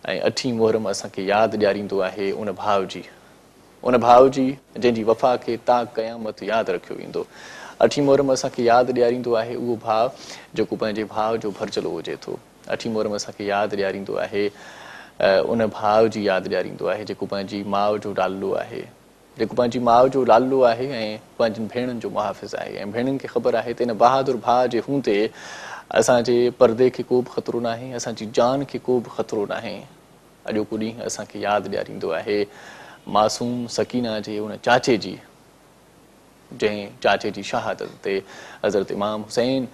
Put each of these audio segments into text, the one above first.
۽ اٺين محرم اسان کي ياد ڏياريندو آهي ان ڀاء جي، ان ڀاء جي جنهن جي وفا کي تا قيامت ياد رکيو ويندو. اٺين محرم اسان کي ياد ڏياريندو آهي اهو ڀاء جيڪو پنهنجي ڀاء جو ڀرجهلو هجي ٿو. اٺين محرم اسان کي ياد ڏياريندو آهي ان ڀاء جي ياد ڏياريندو آهي جيڪو پنهنجي ماء جو لاڏلو آهي. جيڪو پنهنجي ماء جو لاڏلو آهي ۽ پنهنجين ڀيڻن جو محافظ آهي ۽ ڀيڻن کي خبر آهي ته ان بهادر ڀاء جي هوندي اسان جي پردي کي ڪو به خطرو ناهي، اسان جي جان کي ڪو به خطرو ناهي. اڄوڪو ڏينهن اسان کي ياد ڏياريندو آهي معصوم سڪينه جي ان چاچي جي، جنهن چاچي جي شهادت تي حضرت امام حسين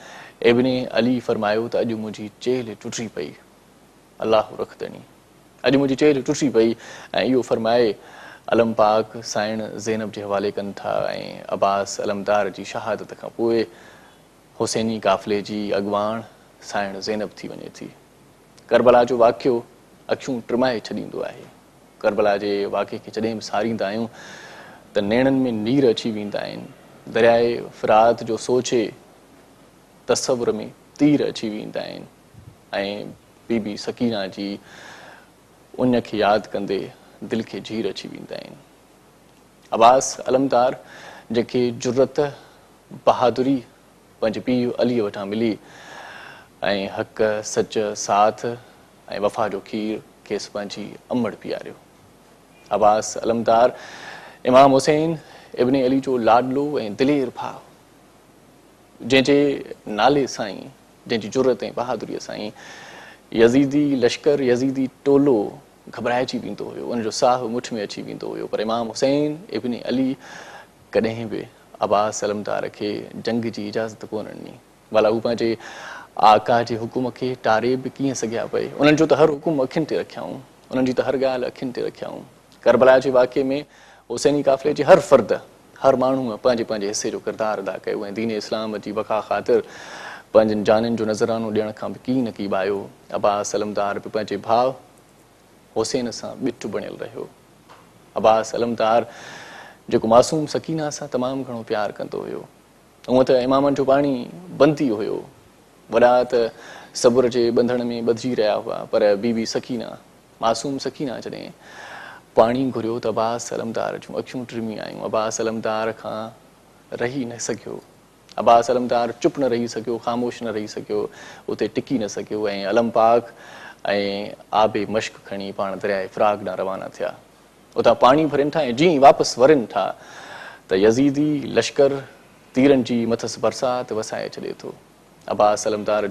ابن علي فرمايو ته اڄ منهنجي چيلهه ٽٽي پئي. الله رکدڻي. اڄ منهنجي چيلهه ٽٽي پئي ۽ اهو فرمائي علم پاڪ سائڻ زينب جي حوالي ڪن ٿا ۽ عباس علمدار جي شهادت کان پوء حسيني قافلي جي اڳواڻ سائڻ زينب ٿي وڃي ٿي. ڪربلا جو واقعو اکيون ٽمائي ڇڏيندو آهي. ڪربلا جي واقعي کي جڏهن به ساريندا آهيون ته نيڻن ۾ نير اچي ويندا آهن. درياء فرات جو سوچي تصور ۾ تير اچي ويندا آهن ۽ بي بي سڪينه جي اڃ کي ياد ڪندي دل کي جهير اچي ويندا آهن. عباس علمدار جنهن کي جرئت، بهادري پنهنجي پيء علي وٽان ملي ۽ حق، سچ، ساٿ ۽ وفا جو کير کيس پنهنجي امڙ پياريو. عباس علمدار امام حسين ابن علي جو لاڏلو ۽ دلير ڀاء جنهن جي نالي سان ئي جنهن جي جرئت ۽ بهادريء سان ئي يزيدي لشڪر، يزيدي ٽولو گهٻرائجي ويندو هيو، ان جو ساهه مٺ ۾ اچي ويندو هيو، پر امام حسين ابن علي ڪڏهن به عباس علمدار کي جنگ جي اجازت ڪونه ڏني. ڀلا هو پنهنجي آقا جي حڪم کي ٽاري به ڪيئن سگهيا پئي؟ انهن جو ته هر حڪم اکين تي رکيائون، انهن جي ته هر ڳالهه اکين تي رکيائون. ڪربلا جي واقعي ۾ حسيني قافلي جي هر فرد، هر ماڻهوء پنهنجي پنهنجي حصي جو ڪردار ادا ڪيو ۽ دين اسلام جي بقا خاطر پنهنجن جانين جو نذرانو ڏيڻ کان به ڪين ڪيٻايو. عباس علمدار به پنهنجي ڀاء حسين سان ٻٽ بڻيل رهيو. عباس علمدار جيڪو معصوم سڪينه سان تمام گهڻو پيار ڪندو هيو. هونء ته امامن جو پاڻي بند ئي هيو. وڏا ته صبر جي ٻنڌڻ ۾ ٻڌجي رهيا هئا پر بي بي سڪينه معصوم سڪينه جڏهن پاڻي گهريو ته عباس علمدار جون اکيون ٽمي آيون. عباس علمدار کان رهي نه سگهيو. عباس علمدار چپ نه رهي سگهيو، خاموش نه رهي سگهيو، اتي ٽڪي نه سگهيو ۽ علم پاڪ ۽ آب مشڪ کڻي پاڻ درياء فراق ڏانهن روانا ٿيا. اتان پاڻي ڀرين ٿا ۽ جيئن ئي واپس ورين ٿا ته يزيدي لشڪر تيرن جي مٿس برسات وسائي ڇڏي ٿو. عباس علمدار.